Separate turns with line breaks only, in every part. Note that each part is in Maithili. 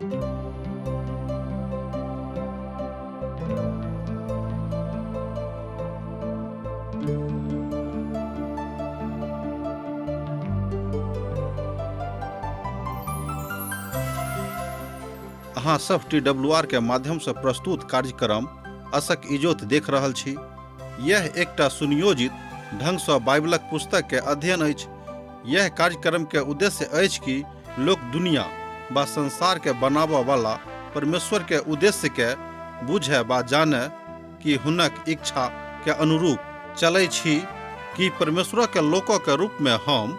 अहाँ सब टी डब्ल्यू आर के माध्यम से प्रस्तुत कार्यक्रम असक इजोत देख रहल छी। यह एकटा सुनियोजित ढंग सँ बाइबलक पुस्तक के अध्ययन अछि। यह कार्यक्रम के उद्देश्य अछि कि लोक दुनिया बा संसार के बनाबऽ वाला परमेश्वर के उद्देश्य के बुझे बा जाने कि हुनक इच्छा के अनुरूप चलै छी कि परमेश्वर के लोक के रूप में हम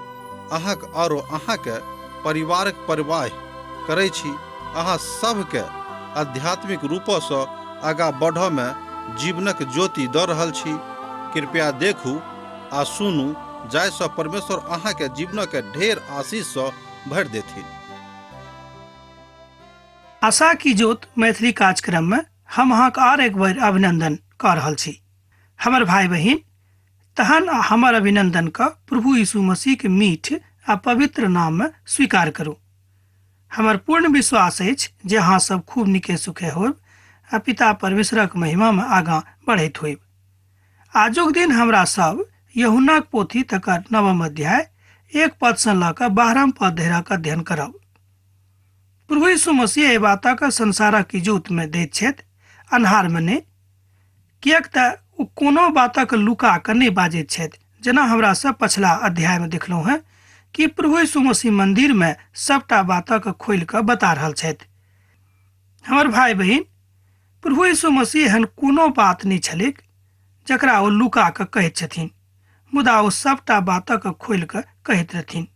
अहाँक आरो अहाँ के परिवारक परवाह करै छी। अहाँ सभके आध्यात्मिक रूपसँ आगाँ बढ़ऽ में जीवनक ज्योति दऽ रहल छी। कृपया देखू आ सुनू जाहिसँ परमेश्वर अहाँके जीवनक ढेर आशीषसँ भरि देथिन।
आशा की ज्योत मैथिली कार्यक्रम में हम अहाँक आर एक बेर अभिनंदन कऽ रहल छी। हमर भाई बहिन, तहन हमर अभिनंदन क प्रभु यीशु मसीह के मीठ आ पवित्र नाम में स्वीकार करू। हमर पूर्ण विश्वास अछि जे अहाँ सब खूब निके सुखे होब आ पिता परमेश्वरक महिमा में आगाँ बढ़ैत होब। आजुक दिन हमरा सब यूहन्नाक पोथी तकर नवम अध्याय 1 पद सँ लऽ कऽ 12 पद धरिक अध्ययन करब। प्रभु यीशु मसीह एहि बातक संसारक इजोत में दैत छथि, अन्हार में नहि, किएक तऽ ओ कोनो बातक लुका कऽ नहि बाजैत छथि, जेना हमरा सब पछिला अध्याय में देखलहुँ हेँ कि प्रभु यीशु मसीह मंदिर में सबटा बातक खोलि कऽ बता रहल छथि। हमर भाई बहिन, प्रभु यीशु मसीह एहन कोनो बात नहि छलैक जकरा ओ लुका कऽ कहैत छथिन, मुदा ओ सबटा बातक खोलि कऽ कहैत रहथिन।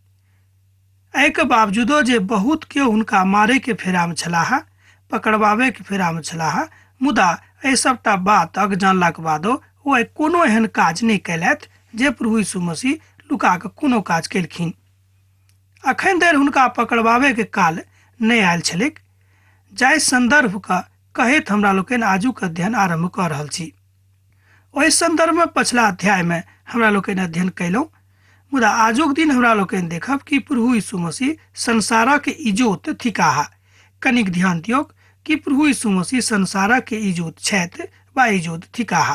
एहिके बावजूदो जे बहुत केओ हुनका मारे के फेरा में छलाह, पकड़बावे के फेरा में छलाह, मुदा एहि सबटा बातक जानलाक बादो ओ कोनो एहन काज नहि कयलथि जे प्रभु यीशु मसीह लुका कऽ कोनो काज केलखिन। अखन धरि हुनका पकड़बावे के काल नहि आयल छलैक, जाहि संदर्भ के कहैत हमरा लोकनि आजुक अध्ययन आरंभ कऽ रहल छी। ओहि संदर्भ में पछिला अध्याय में हमरा लोकनि अध्ययन कयलहुँ, मुदा आजुक दिन हमरा लोकनि देखब कि प्रभु यीशु मसीह संसारक इजोत थिकाह। कनिक ध्यान दियौक कि प्रभु यीशु मसीह संसारक इजोत छथि वा इजोत थिकाह।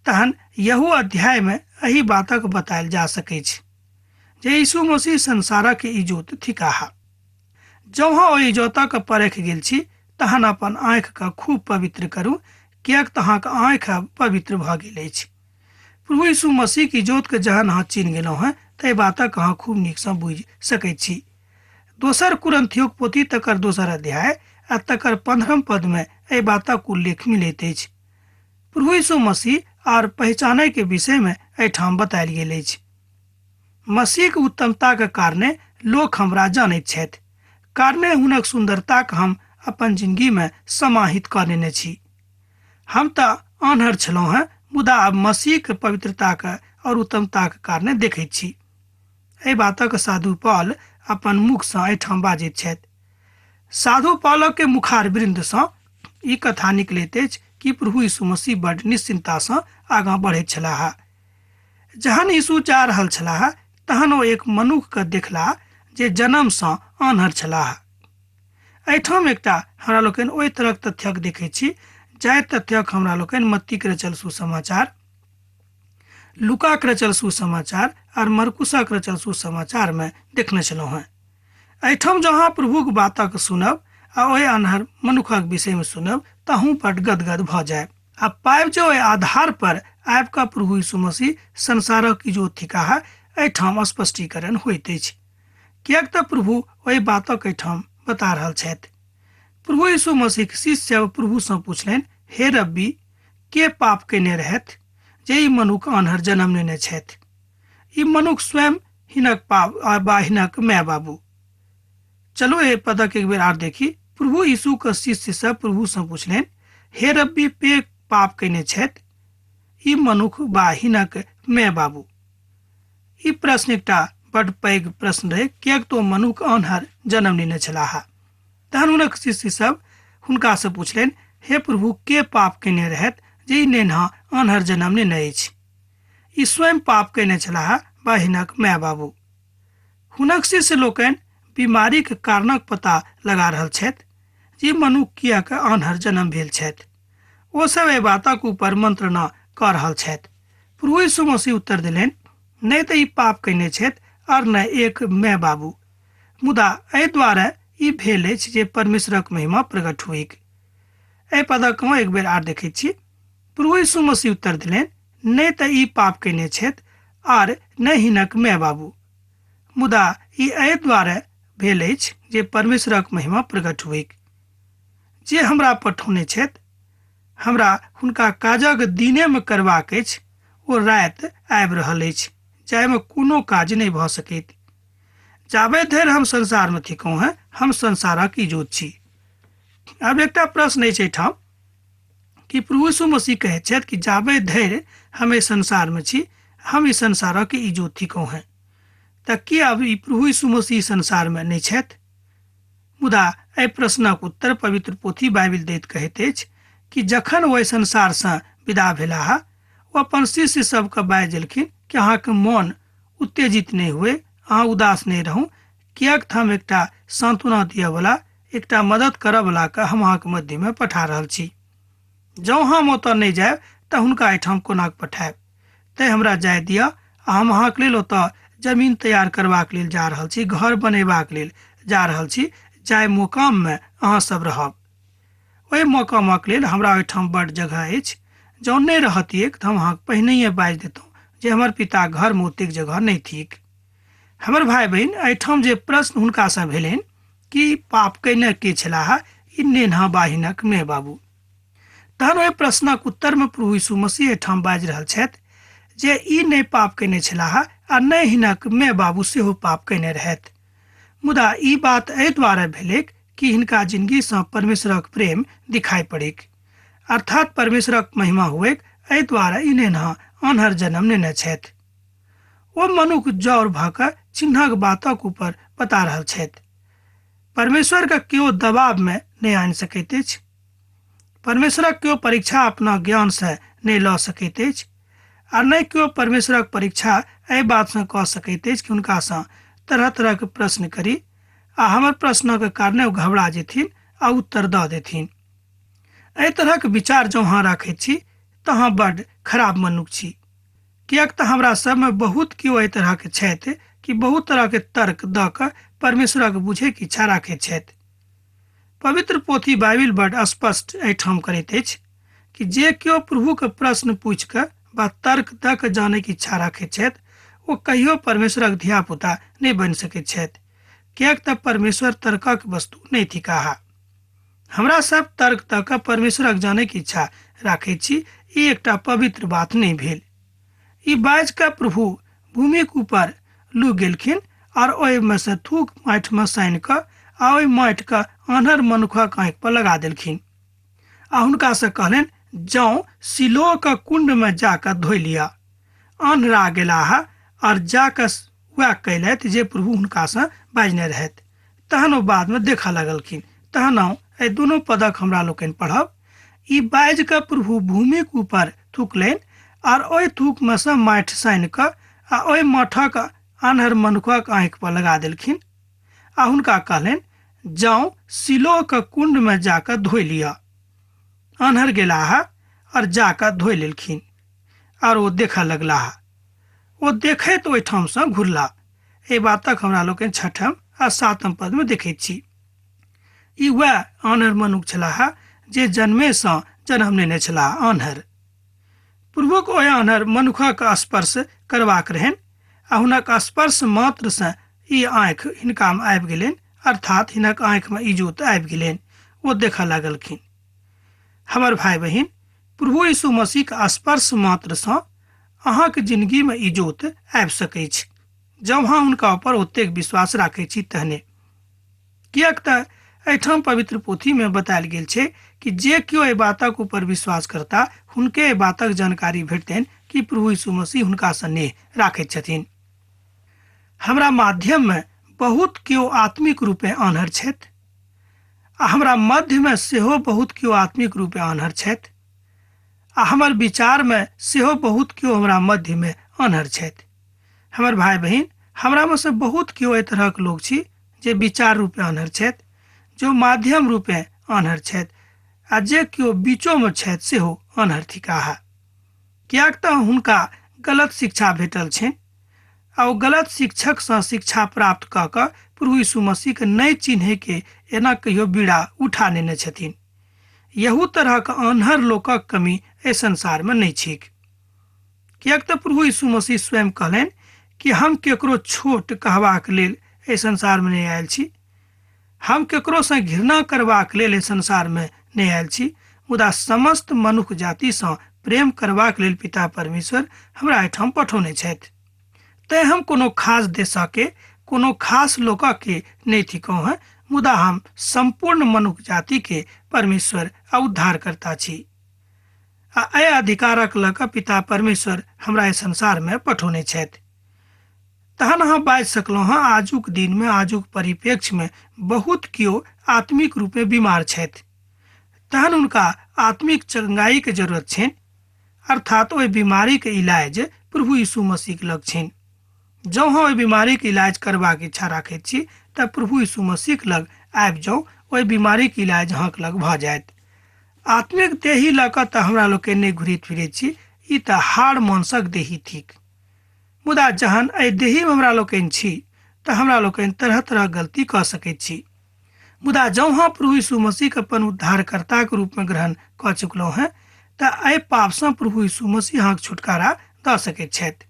तहन यहू अध्याय में एहि बातक बतायल जा सकैछ जे यीशु मसीह संसारक इजोत थिकाह। जँ अहाँ ओहि इजोतक परख गेल छी तहन अपन आँखि के खूब पवित्र करू, किएक तऽ अहाँक आँखि आब पवित्र भऽ गेल अछि। प्रभु यीशु मसीह के इजोत के जहन अहाँ चिन्ह गेलहुँ हेँ ताहि बातक अहाँ खूब नीकसँ बुझि सकैत छी। दोसर कुरिन्थियोक पोथी तकर दोसर अध्याय आ तकर 15 पद में एहि बातक उल्लेख मिलैत अछि। प्रभु यीशु मसीह आर पहचानय के विषय में एहिठाम बतायल गेल अछि। मसीह के उत्तमता के कारणे लोक हमरा जानैत छथि, कारणे हुनक सुंदरता के हम अपन जिंदगी में समाहित कऽ लेने छी। हम तऽ आन्हर छलहुँ हेँ, मुदा आब मसीह के पवित्रता के और उत्तमता के कारणे देखैत छी। एहि बातक साधु पॉल अपन मुख सँ एहिठाम बाजैत छथि। साधु पॉलक के मुखार वृंद सँ ई कथा निकलैत अछि कि प्रभु यीशु मसीह बड निश्चिंता सँ आगाँ बढ़ैत छलाह। जहन यीशु जा रहल छलाह तहन ओ एक मनुख के देखला जे जन्म सँ आन्हर छलाह। एहिठाम एकटा हमरा लोकनि ओहि तरहक तथ्यक देखैत छी जाहि तथ्यक हमरा लोकनि मत्तीक रचल सुसमाचार, लूकाक रचल सुसमाचार आर मरकुसक रचल सुसमाचार में देखने छलहुँ हेँ। एहिठाम जँ अहाँ प्रभुक बातक सुनब आ ओहि आन्हर मनुखक विषय में सुनब तहूँ बड गदगद भऽ जायब आ पाबि जे ओहि आधार पर आबि कऽ प्रभु यीशु मसीह संसारक इजोत थिकाह एहिठाम स्पष्टीकरण होइत अछि, किएक तऽ प्रभु ओहि बातक एहिठाम बता रहल छथि। प्रभु यीशु मसीहक शिष्य प्रभु सँ पुछलनि, हे रब्बी, के पाप कयने रहथि जे ई मनुख आन्हर जन्म लेने छथि? ई मनुख स्वयं हिनक पाप बा हिनक माय बाबू? चलू एहि पदक एक बेर आर देखी। प्रभु यीशु के शिष्य सब प्रभु सँ पुछलनि, हे रब्बी, पे पाप कयने छथि ई मनुख बा हिनक माय बाबू? ई प्रश्न एकटा बड पैघ प्रश्न रहै, किएक तऽ ओ मनुख आन्हर जन्म लेने छलाह। तहन हुनक शिष्य सब हुनका सँ पुछलनि, हे प्रभु, के पाप कयने रहथि जे ई नेन्हा आन्हर जन्म लेने अछि? ई स्वयं पाप कयने छलाह बा हिनक माय बाबू? हुनक शिष्य लोकनि बीमारीक कारणक पता लगा रहल छथि। जे मनुख किएक आन्हर जन्म भेल छथि। ओ सब एहि बातक ऊपर मंत्रणा कऽ रहल छथि। प्रभु यीशु मसीह उत्तर देलनि, नहि तऽ ई पाप कयने छथि और नहि एक माय बाबू, मुदा एहि द्वारे ई भेल अछि जे परमेश्वरक महिमा प्रकट होइक। एहि पदक हम एक बेर आर देखैत छी। प्रभु यीशु मसीह उत्तर देलनि, नहि तऽ ई पाप कयने छथि आर नहि हिनक माय बाबू, मुदा ई एहि द्वारे भेल अछि जे परमेश्वरक महिमा प्रकट होइक। जे हमरा पठौने छथि हमरा हुनका काजक दिनेमे करबाक अछि, ओ राति आबि रहल अछि जाहिमे कोनो काज नहि भऽ सकैत। जाबे धरि हम संसारमे थिकहुँ हेँ, हम संसारक इजोत छी। आब एकटा प्रश्न अछि एहिठाम कि प्रभु यीशु मसीह कहैत छथि कि जाबे धरि हम एहि संसारमे छी, हम ई संसारक इजोत थिकहुँ हेँ, तऽ की आब ई प्रभु यीशु मसीह संसारमे नहि छथि? मुदा एहि प्रश्नक उत्तर पवित्र पोथी बाइबिल दैत कहैत अछि कि जखन ओ एहि संसारसँ विदा भेलाह, ओ अपन शिष्य सबके बाजि देलखिन कि अहाँके मन उत्तेजित नहि हुए, अहाँ उदास नहि रहू, किएक तऽ हम एकटा सांत्वना दिअवला, एकटा मदद करऽवलाके हम अहाँके मध्यमे पठा रहल छी। जँ हम ओतऽ नहि जायब तऽ हुनका एहिठाम कोना कऽ पठायब? तैँ हमरा जाय दिअ, आ हम अहाँके लेल ओतऽ जमीन तैयार करबाक लेल जा रहल छी, घर बनेबाक लेल जा रहल छी, जाहि मोकाममे अहाँ सब रहब। ओहि मोकामक लेल हमरा ओहिठाम बड्ड जगह अछि। जँ नहि रहतिऐक तऽ हम अहाँके पहिनहिए बाजि दितहुँ जे हमर पिता घरमे ओतेक जगह नहि थिक। हमर भाय बहिन, एहिठाम जे प्रश्न हुनकासँ भेलनि कि पाप कयने के छलाह, ई नेन्हा बाहिनक माय बाबू, तहन ओहि प्रश्नक उत्तरमे प्रभु यीशु मसीह एहिठाम बाजि रहल छथि जे ई नहि पाप कयने छलाह आ नहि हिनक माय बाबू सेहो पाप कयने रहथि, मुदा ई बात एहि द्वारे भेलैक कि हिनका जिनगीसँ परमेश्वरक प्रेम दिखाई पड़ैक, अर्थात परमेश्वरक महिमा हुएक, एहि द्वारे ई नेन्हा आन्हर जन्म नेने छथि। ओ मनुख जौर भऽ कऽ चिन्हक बातक ऊपर बता रहल छथि। परमेश्वरके केओ दबावमे नहि आनि सकैत अछि। परमेश्वरक केओ परीक्षा अपना ज्ञानसँ नहि लऽ सकैत अछि, आ नहि केओ परमेश्वरक परीक्षा एहि बातसँ कऽ सकैत अछि कि हुनकासँ तरह तरहके प्रश्न करी आ हमर प्रश्नक कारणे ओ घबरा जेथिन आ उत्तर दऽ देथिन। एहि तरहक विचार जँ अहाँ राखैत छी तऽ अहाँ बड्ड खराब मनुख छी, किएक तऽ हमरा सबमे बहुत केओ एहि तरहके छथि कि बहुत तरहके तर्क दऽ कऽ परमेश्वरक बुझैके इच्छा राखैत छथि। पवित्र पोथी बाइबिल बड्ड स्पष्ट एहिठाम करैत अछि कि जे केओ प्रभुके प्रश्न पूछि कऽ वा तर्क दऽ कऽ जानैके इच्छा राखैत छथि, ओ कहियो परमेश्वरक धियापुता नहि बनि सकैत छथि, किएक तऽ परमेश्वर तर्कक वस्तु नहि थिकाह। हमरा सब तर्क दऽ कऽ परमेश्वरक जानैके इच्छा राखैत छी, ई एकटा पवित्र बात नहि भेल। ई बाजि कऽ प्रभु भूमिक ऊपर लू गेलखिन और ओहिमे से थूक माटिमे सानि कऽ आ ओहि माटिके आन्हर मनुखक आँखि पर लगा देलखिन आ हुनकासँ कहलनि, जाउ सिलोक कुंडमे जाकऽ धोइ लिअ। आन्हरा गेलाह और जाकऽ वएह कयलथि जे प्रभु हुनकासँ बाजने रहथि। तहन ओ बादमे देखऽ लगलखिन। तहन आउ एहि दुनू पदक हमरा लोकनि पढ़ब। ई बाजि कऽ प्रभु भूमिक ऊपर थुकलनि और ओहि थूकमे सँ माटि सानि कऽ आ ओहि मठक आन्हर मनुखक आँखि पर लगा देलखिन आ हुनका कहलनि, जाउ सिलोक कुंडमे जाकऽ धोइ लिअ। आन्हर गेलाह और जाकऽ धोइ लेलखिन और ओ देखऽ लगलाह। ओ देखैत ओहिठामसँ घुरला। एहि बातक हमरा लोकनि छठम आ सातम पदमे देखैत छी। ई वएह आन्हर मनुख छलाह जे जन्मेसँ जन्म नेने छलाह आन्हर। प्रभुक ओहि आन्हर मनुखक स्पर्श करबाक रहनि आ हुनक स्पर्श मात्रसँ ई आँखि हिनकामे आबि गेलनि, अर्थात हिनक आँखिमे इजोत आबि गेलनि, ओ देखऽ लगलखिन। हमर भाय बहिन, प्रभु यीशु मसीहक स्पर्श मात्रसँ अहाँके जिनगीमे इजोत आबि सकैछ, जँ अहाँ हुनका ऊपर ओतेक विश्वास राखै छी तहने। किएक तऽ एहिठाम पवित्र पोथीमे बतायल गेल छै कि जे केओ एहि बातक ऊपर विश्वास करता हुनके एहि बातक जानकारी भेटतनि कि प्रभु यीशु मसीह हुनकासँ नेह राखैत छथिन। हमरा माध्यममे बहुत केओ आत्मिक रूपे आन्हर छथि आ हमरा मध्यमे सेहो बहुत केओ आत्मिक रूपे आन्हर छथि आ हमर विचारमे सेहो बहुत केओ हमरा मध्यमे आन्हर छथि। हमर भाय बहिन, हमरामे सँ बहुत केओ एहि तरहक लोक छी जे विचार रूपे आन्हर छथि, जो माध्यम रूपे आन्हर छथि आ जे केओ बीचोमे छथि सेहो आन्हर थिकाह, किएक तऽ हुनका गलत शिक्षा भेटल छनि आ ओ गलत शिक्षकसँ शिक्षा प्राप्त कऽ कऽ प्रभु यीशु मसीहके नहि चिन्हैके एना कहियो बीड़ा उठा नेने छथिन। यहू तरहक आन्हर लोकक कमी एहि संसारमे नहि छैक, किएक तऽ प्रभु यीशु मसीह स्वयं कहलनि कि हम केकरो छोट कहबाक लेल एहि संसारमे नहि आयल छी, हम केकरोसँ घृणा करबाक लेल एहि संसारमे नहि आयल छी, मुदा समस्त मनुख जातिसँ प्रेम करबाक लेल पिता परमेश्वर हमरा एहिठाम पठौने छथि। तैँ हम कोनो खास देशके कोनो खास लोकके नहि थिकहुँ हेँ, मुदा हम सम्पूर्ण मनुख जातिके परमेश्वर आ उद्धारकर्ता छी आ एहि अधिकारक लऽ कऽ पिता परमेश्वर हमरा एहि संसारमे पठौने छथि। तहन अहाँ बाजि सकलहुँ हँ, आजुक दिनमे आजुक परिप्रेक्ष्यमे बहुत केओ आत्मिक रूपे बीमार छथि, तहन हुनका आत्मिक चंगाईके जरूरत छनि, अर्थात ओहि बीमारीके इलाज प्रभु यीशु मसीहके लग छनि। जँ अहाँ ओहि बीमारीके इलाज करबाक इच्छा राखैत छी तऽ प्रभु यीशु मसीहके लग आबि जाउ, ओहि बीमारीके इलाज अहाँके लग भऽ जायत। आत्मिक देही लऽ कऽ तऽ हमरा लोकनि नहि घुरैत फिरैत छी, ई तऽ हाड़ मांसक देही थिक। मुदा जहन एहि देहीमे हमरा लोकनि छी तऽ हमरा लोकनि तरह तरह गलती कऽ सकैत छी। मुदा जँ अहाँ प्रभु यीशु मसीहके अपन उद्धारकर्ताके रूपमे ग्रहण कऽ चुकलहुँ हेँ तऽ एहि पापसँ प्रभु यीशु मसीह अहाँके छुटकारा दऽ सकैत छथि।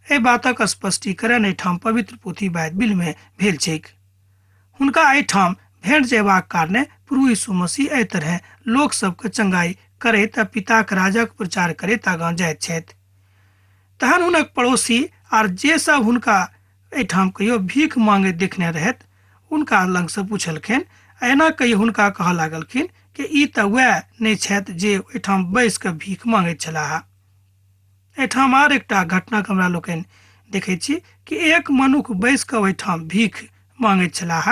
एहि बातक स्पष्टीकरण एहिठाम पवित्र पोथी बाइबिलमे भेल छैक। हुनका एहिठाम भेंट जयबाक कारणे प्रभु यीशु मसीह एहि तरहे लोक सबके चंगाई करैत आ पिताक राजक प्रचार करैत आगाँ जाइत छथि। तहन हुनक पड़ोसी आर जे सब हुनका एहिठाम कहियो भीख मांगैत देखने रहथि हुनका लगसँ पुछलखिन आ एना कहि हुनका कहऽ लागलखिन कि ई तऽ वएह नहि छथि जे ओहिठाम बैस कऽ भीख मांगैत छलाह। एहिठाम आर एकटा घटनाके हमरा लोकनि देखै छी कि एक मनुख बैस कऽ ओहिठाम भीख मांगैत छलाह,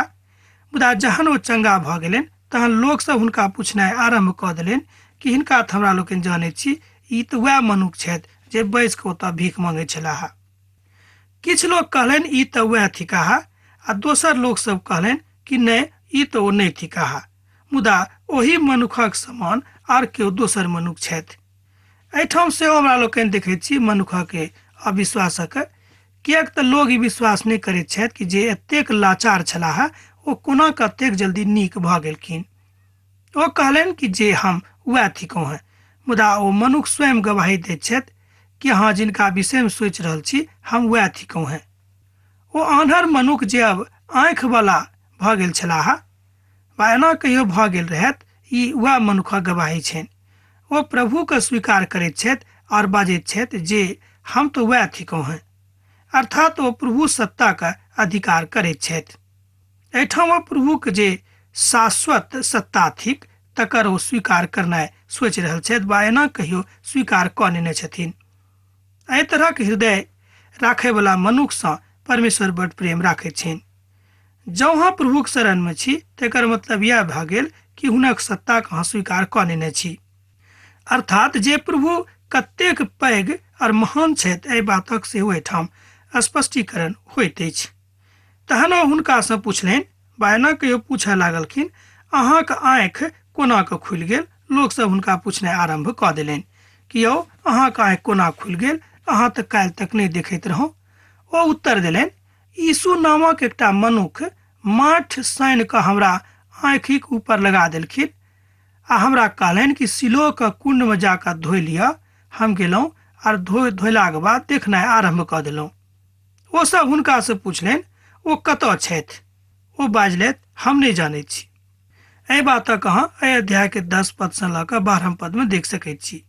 मुदा जहन ओ चंगा भऽ गेलनि तहन लोकसभ हुनका पुछनाइ आरम्भ कऽ देलनि कि हिनका तऽ हमरा लोकनि जानैत छी, ई तऽ वएह मनुख छथि जे बैस कऽ ओतऽ भीख मांगैत छलाह। किछु लोक कहलनि ई तऽ वएह थिकाह आ दोसर लोकसभ कहलनि कि नहि, ई तऽ ओ नहि थिकाह, मुदा ओहि मनुखक समान आर केओ दोसर मनुख छथि। एहिठाम सेहो हमरा लोकनि देखैत छी मनुखके अविश्वासक, किएक तऽ लोक ई विश्वास नहि करैत छथि कि जे एतेक लाचार छलाह ओ कोना कतेक जल्दी नीक भऽ गेलखिन। ओ कहलनि कि जे हम वएह थिकहुँ हेँ, मुदा ओ मनुख स्वयं गवाही दैत छथि कि अहाँ जिनका विषयमे सोचि रहल छी हम वएह थिकहुँ हेँ। ओ आन्हर मनुख जे अब आँखिवला भऽ गेल छलाह वा एना कहियो भऽ गेल रहैत, ई वएह मनुखक गवाही छनि। ओ प्रभुके स्वीकार करैत छथि आओर बाजैत छथि जे हम तऽ वएह थिकहुँ हेँ, अर्थात ओ प्रभु सत्ताके अधिकार करैत छथि। एहिठाम ओ प्रभुके जे शाश्वत सत्ता थिक तकर ओ स्वीकार करनाइ सोचि रहल छथि वा एना कहियो स्वीकार कऽ नेने छथिन। एहि तरहक हृदय राखयवला मनुखसँ परमेश्वर बड प्रेम राखैत छनि। जँ अहाँ प्रभुक शरणमे छी तकर मतलब इएह भऽ गेल कि हुनक सत्ताके अहाँ स्वीकार कऽ नेने छी, अर्थात जे प्रभु कतेक पैघ आओर महान छथि एहि बातक सेहो एहिठाम स्पष्टीकरण होइत अछि। तहन ओ हुनकासँ पुछलनि वा एना कहियो पूछऽ लागलखिन, अहाँक आँखि कोना कऽ खुलि गेल? लोकसभ हुनका पुछनाइ आरम्भ कऽ देलनि कि यौ अहाँक आँखि कोना खुलि गेल? अहाँ तऽ काल्हि तक नहि देखैत रहौं। ओ उत्तर देलनि, यीशु नामक एकटा मनुख माठ सानि कऽ हमरा आँखिक ऊपर लगा देलखिन आ हमरा कहलनि कि सिलोके कुण्डमे जाकऽ धोइ लिअ। हम गेलहुँ आर धोलाके बाद देखनाइ आरम्भ कऽ देलहुँ। ओ सब हुनकासँ पुछलनि, ओ कतऽ छथि? ओ बाजलथि, हम नहि जानैत छी। एहि बातक अहाँ एहि अध्यायके 10 पदसँ लऽ कऽ 12 पदमे देख सकैत छी।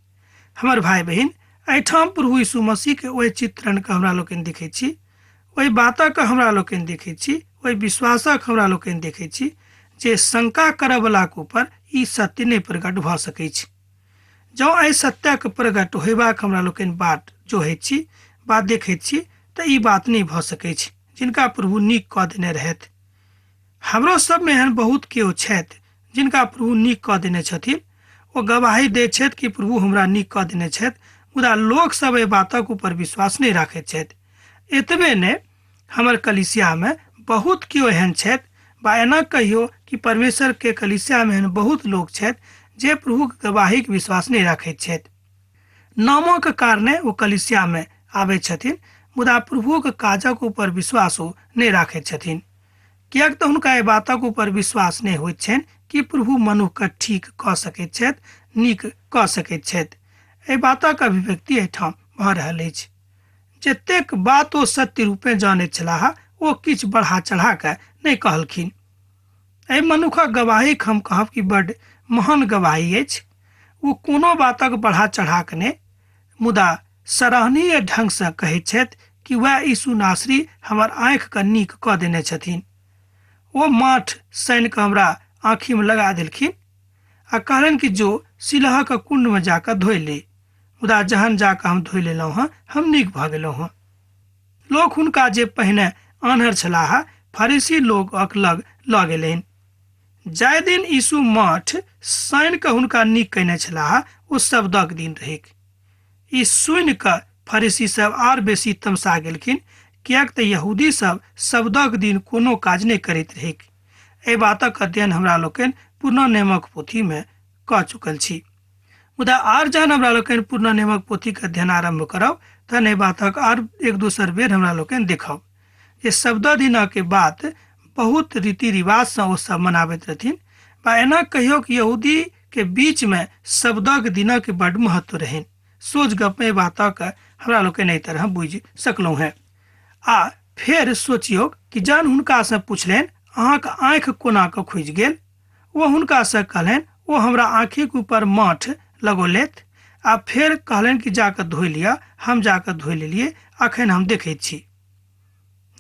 हमर भाय बहिन, एहिठाम प्रभु यीशु मसीहके ओहि चित्रणके हमरा लोकनि देखैत छी, ओहि बातक हमरा लोकनि देखैत छी, ओहि विश्वासक हमरा लोकनि देखैत छी जे शंका करऽवलाके ऊपर ई सत्य नहि प्रकट भऽ सकैछ। जँ एहि सत्यक प्रकट होयबाक हमरा लोकनि बाट जोहैत छी वा देखैत छी तऽ ई बात नहि भऽ सकैछ जिनका प्रभु नीक कऽ देने रहथि। हमरो सबमे एहन बहुत केओ छथि जिनका प्रभु नीक कऽ देने छथिन। ओ गवाही दैत छथि कि प्रभु हमरा नीक कऽ देने छथि, मुदा लोक सब एहि बातक ऊपर विश्वास नहि राखैत छथि। एतबे नहि, हमर कलीसियामे बहुत केओ एहन छथि वा एना कहियो कि कि परमेश्वर के कलीसिया में एहन बहुत लोग छथि जे प्रभुक गवाहीके विश्वास नहि राखैत छथि। नामक कारणे ओ कलीसिया में आबै छथिन, मुदा प्रभुक काजक ऊपर विश्वास ओ नहि राखैत छथिन, किएक तऽ हुनका एहि बातक ऊपर विश्वास नहि होइत छनि कि प्रभु मनुखके ठीक कऽ सकैत छथि, नीक कऽ सकैत छथि। एहि बातक अभिव्यक्ति एहिठाम भऽ रहल अछि। जतेक बात ओ सत्य रूपे जानैत छलाह ओ किछु बढ़ा चढ़ा कऽ नहि कहलखिन। एहि मनुखक गवाहीक हम कहब कि बड्ड महान गवाही अछि। ओ कोनो बातक बढ़ा चढ़ा कऽ नहि, मुदा सराहनीय ढंगसँ कहैत छथि कि वएह यीशु नासरी हमर आँखिके नीक कऽ देने छथिन। ओ माठ सानि कऽ हमरा आँखिमे लगा देलखिन आ कहलनि कि जो सिलहक कुंडमे जाकऽ धोइ ले। मुदा जहन जाकऽ हम धोइ लेलहुँ हँ, हम नीक भऽ गेलहुँ हँ। लोक हुनका जे पहिने आन्हर छलाह फरीसी लोकक लग लऽ गेलनि। जाहि दिन यीशु माठ सानि कऽ हुनका नीक कयने छलाह ओ शब्दक दिन रहैक। ई सुनि कऽ फरीसी सब आर बेसी तमसा गेलखिन, किएक तऽ यहूदी सब शब्दक दिन कोनो काज नहि करैत रहैक। एहि बातक अध्ययन हमरा लोकनि पुरना नियमक पोथीमे कऽ चुकल छी। मुदा आर जहन हमरा लोकनि पुरना नियमक पोथीके अध्ययन आरम्भ करब तहन एहि बातक आर एक दोसर बेर हमरा लोकनि देखब जे शब्द दिनके बात बहुत रीति रिवाजसँ ओ सब मनाबैत रहथिन, बा एना कहियो कि यहूदी के बीच में शब्दक दिनक बड महत्व रहनि। सोझ गप में बातक हमरा लोकनि एहि तरह बुझि सकलहुँ हेँ। आ फेर सोचियौ कि जहन हुनकासँ पुछलनि अहाँके आँखि कोना कऽ खुजि गेल, ओ हुनकासँ कहलनि ओ हमरा आँखिक ऊपर माठ लगौलथि आ फेर कहलनि कि जाकऽ धोइ लिअ। हम जाकऽ धोइ लेलियै, अखन हम देखैत छी।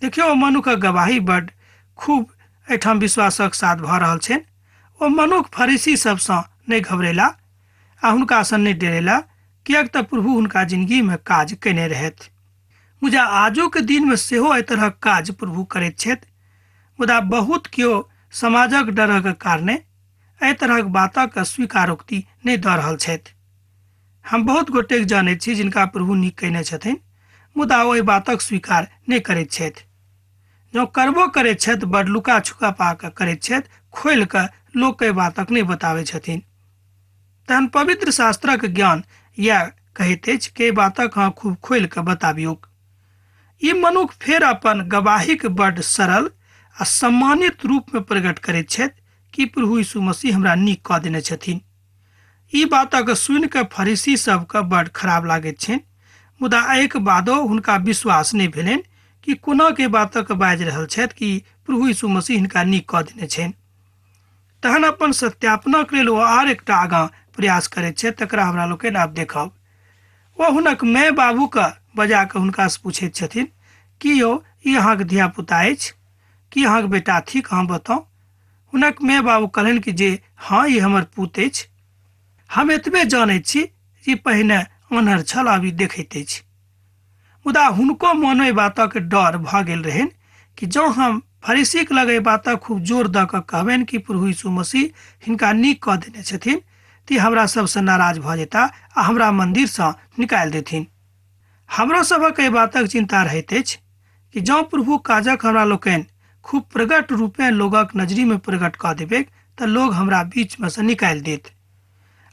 देखियौ, ओ मनुखक गवाही बड खूब एहिठाम विश्वासक साथ भऽ रहल छनि। ओ मनुख फरीसी सबसँ नहि घबरेला आ हुनकासँ नहि डरेला, किएक तऽ प्रभु हुनका जिंदगीमे काज कयने रहथि। मुदा आजुक दिनमे सेहो एहि तरहक काज प्रभु करैत छथि, मुदा बहुत केओ समाजक डरक कारणे एहि तरहक बातक स्वीकारोक्ति नहि दऽ रहल छथि। हम बहुत गोटेक जानैत छी जिनका प्रभु नीक कयने छथिन, मुदा ओ एहि बातक स्वीकार नहि करैत छथि। जँ करबो करैत छथि बड लुका छुका पा कऽ करैत छथि, खोलि कऽ लोक एहि बातक नहि बताबै छथिन। तहन पवित्र शास्त्रक ज्ञान इएह कहैत अछि कि एहि बातक अहाँ खूब खोलि कऽ बताबियौक। ई मनुख फेर अपन गवाहीक बड सरल आ सम्मानित रूपमे प्रकट करैत छथि कि प्रभु यीशु मसीह हमरा नीक कऽ देने छथिन। ई बातक सुनि कऽ फरीसी सबके बड खराब लागैत छनि, मुदा एहिके बादो हुनका विश्वास नहि भेलनि कि कोना के बातक बाजि रहल छथि कि प्रभु यीशु मसीह हिनका नीक कऽ देने छनि। तहन अपन सत्यापनक लेल ओ आर एकटा आगाँ प्रयास करैत छथि, तकरा हमरा लोकनि आब देखब। ओ हुनक माय बाबूके बजा कऽ हुनकासँ पूछैत छथिन कि यौ ई अहाँके धियापुता अछि, कि अहाँके बेटा थिक, अहाँ बताउ। हुनक माय बाबू कहलनि कि जे हँ, ई हमर पूत अछि, हम एतबे जानैत छी जे पहिने आन्हर छल, आब ई देखैत अछि। मुदा हुनको मन एहि बातक डर भऽ गेल रहनि कि जँ हम फरीसीक लग एहि बातक खूब जोर दऽ कऽ कहबनि कि प्रभु यीशु मसीह हिनका नीक कऽ देने छथिन तऽ हमरा सबसँ नाराज भऽ जेता आ हमरा मन्दिरसँ निकालि देथिन। हमरो सभक एहि बातक चिन्ता रहैत अछि कि जँ प्रभु काजक हमरा लोकनि खूब प्रगट रूपेँ लोगक नजरिमे प्रगट कऽ देबैक तऽ लोग हमरा बीचमे सँ निकालि देत।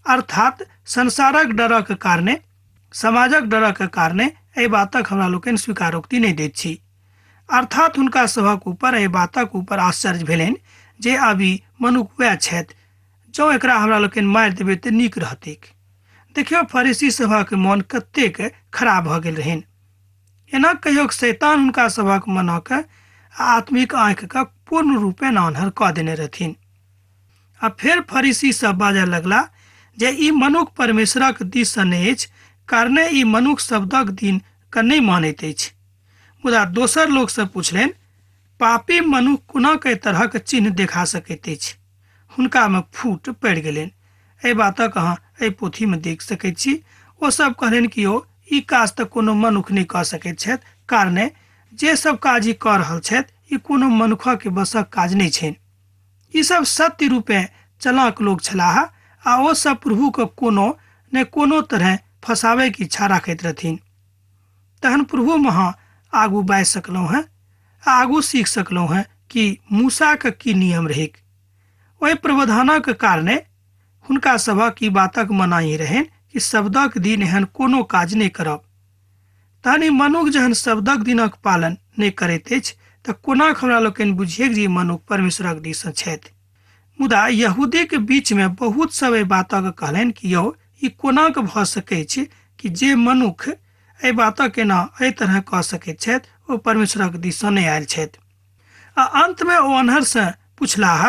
अर्थात संसारक डरक कारणे, समाजक डरक कारणे एहि बातक हमरा लोकनि स्वीकारोक्ति नहि दैत छी। अर्थात हुनका सभक ऊपर एहि बातक ऊपर आश्चर्य भेलनि जे आब ई मनुख वएह छथि, जँ एकरा हमरा लोकनि मारि देबै तऽ नीक रहतैक। देखियौ, फरीसी सभक मन कतेक खराब भऽ गेल रहनि। एना कहियो शैतान हुनका सभक मनक आ आत्मिक आँखिके पूर्ण रूपेण आन्हर कऽ देने रहथिन। आ फेर फरीसी सब बाजऽ लगला जे ई मनुख परमेश्वरक दिससँ नहि अछि, कारणे ई मनुख शब्दक दिन के नहि मानैत अछि। मुदा दोसर लोक सब पुछलनि, पापी मनुख कोना के तरहक चिन्ह देखा सकैत अछि? हुनकामे फूट पड़ि गेलनि। एहि बातक अहाँ एहि पोथीमे देख सकैत छी। ओ सब कहलनि कि यौ ई काज तऽ कोनो मनुख नहि कऽ सकैत छथि, कारणे जे सब काज ई कऽ रहल छथि ई कोनो मनुखक बसक काज नहि छनि। ई सब सत्य रूपे चलाक लोक छलाह आ ओ सब प्रभुके कोनो ने कोनो तरह फंसाबैके इच्छा राखैत रहथिन। तहन प्रभु महा आगू बाजि सकलहुँ हेँ आ आगू सीख सकलहुँ हेँ कि मूसाके की नियम रहैक। ओहि प्रवधानक कारणे हुनका सभक ई बातक मनाही रहनि कि शब्दक दिन एहन कोनो काज नहि करब। तहन ई मनुख जहन शब्दक दिनक पालन नहि करैत अछि तऽ कोना हमरा लोकनि बुझिए जे ई मनुख परमेश्वरक दिससँ छथि। मुदा यहूदीक बीचमे बहुत सब एहि बातक कहलनि कि यौ ई कोना कऽ भऽ सकैछ कि जे मनुख एहि बातक एना एहि तरह कऽ सकैत छथि ओ परमेश्वरक दिससँ नहि आयल छथि। आ अन्तमे ओ अन्हरसँ पुछलाह,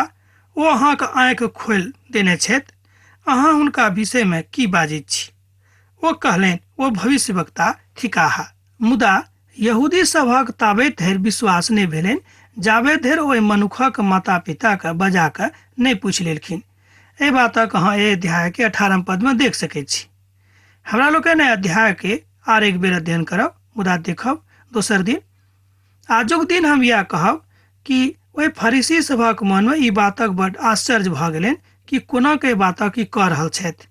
ओ अहाँक आँखि खोलि देने छथि, अहाँ हुनका विषयमे की बाजैत छी? ओ कहलनि, ओ भविष्यवक्ता थिकाह। मुदा यहूदी सभक ताबे धरि विश्वास नहि भेलनि जाबे धरि ओहि मनुखक माता पिताके बजा कऽ नहि पूछि लेलखिन। एहि बातक अहाँ एहि अध्यायके 18 पदमे देख सकैत छी। हमरा लोकनि एहि अध्यायके आर एक बेर अध्ययन करब, मुदा देखब दोसर दिन। आजुक दिन हम इएह कहब कि ओहि फरीसी सभक मनमे ई बातक बड आश्चर्य भऽ गेलनि कि कोना के बातक ई कऽ रहल छथि।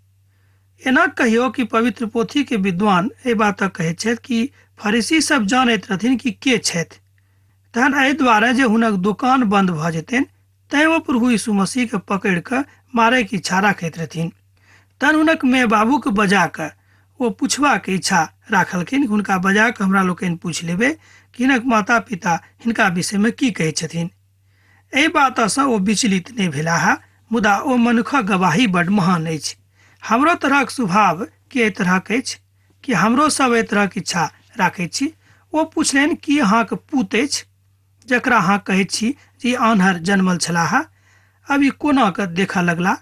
एना कहियो कि पवित्र पोथी के विद्वान एहि बातक कहैत छथि कि फरीसी सब जानैत रहथिन कि के छथि, तहन एहि दुआरे जे हुनक दोकान बंद भऽ जेतनि तैं ओ प्रभु यीशु मसीह के पकड़ि कऽ मारैके इच्छा राखैत रहथिन। तहन हुनक माय बाबूके बजा कऽ ओ पुछबाक इच्छा राखलखिन। हुनका बजा कऽ हमरा लोकनि पूछि लेबै कि हिनक माता पिता हिनका विषयमे की कहै छथिन। एहि बातसँ ओ विचलित नहि भेलाह, मुदा ओ मनुखक गवाही बड महान अछि। हमरो तरहक स्वभाव की एहि तरहक अछि? कि हमरो सब एहि तरहक इच्छा राखैत छी? ओ पुछलनि, की अहाँक पूत अछि जकरा अहाँ कहैत छी जे आन्हर जन्मल छलाह? अब ई कोना कऽ देखऽ लगला?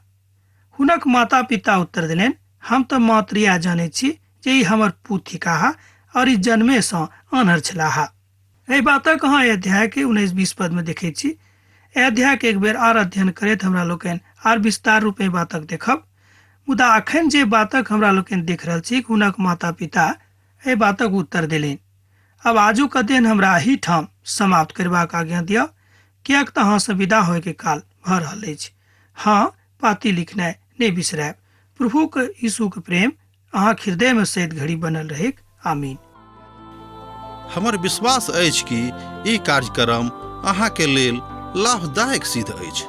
हुनक माता पिता उत्तर देलनि, हम तऽ मात्र इएह जानैत छी जे ई हमर पूत थिकाह और ई जन्मेसँ आन्हर छलाह। एहि बातक अहाँ एहि अध्याय के 19-20 पद में देखैत छी। एहि अध्याय के एक बेर आर अध्ययन करैत हमरा लोकनि आर विस्तार रूप एहि बातक देखब। मुदा अखन जे बातक हमरा लोकनि देख रहल छी, हुनक माता पिता एहि बातक उत्तर देलनि। अब आजुक अध्ययन हमरा एही ठाम समाप्त करबाक आज्ञा दिअ, किएक तऽ अहाँसँ विदा होयके काल भऽ रहल अछि। हाँ, पाती लिखनाइ नहि बिसरायब। प्रभुक यीशुक प्रेम अहाँक हृदयमे सैत घड़ी बनल रहैक। आमीन।
हमर विश्वास अछि कि ई कार्यक्रम अहाँके लेल लाभदायक सिद्ध अछि।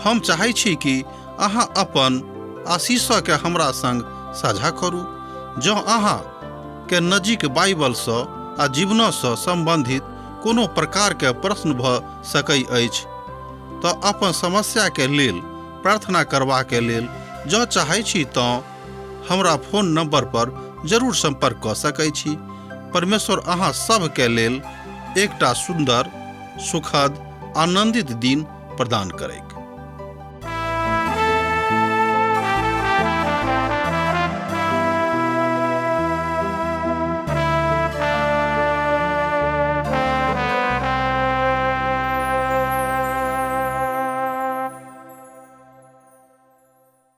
हम चाहै छी कि अहाँ अपन आशीषके हमरा संग साझा करू। जँ अहाँ के नजीक बाइबलसँ आ जीवनसँ सम्बन्धित कोनो प्रकारके प्रश्न भऽ सकै अछि तऽ अपन समस्याके लेल प्रार्थना करबाके लेल जँ चाहै छी तँ हमरा फोन नंबर पर जरूर संपर्क कऽ सकै छी। परमेश्वर अहाँ सभके लेल एकटा सुंदर, सुखद, आनंदित दिन प्रदान करैक।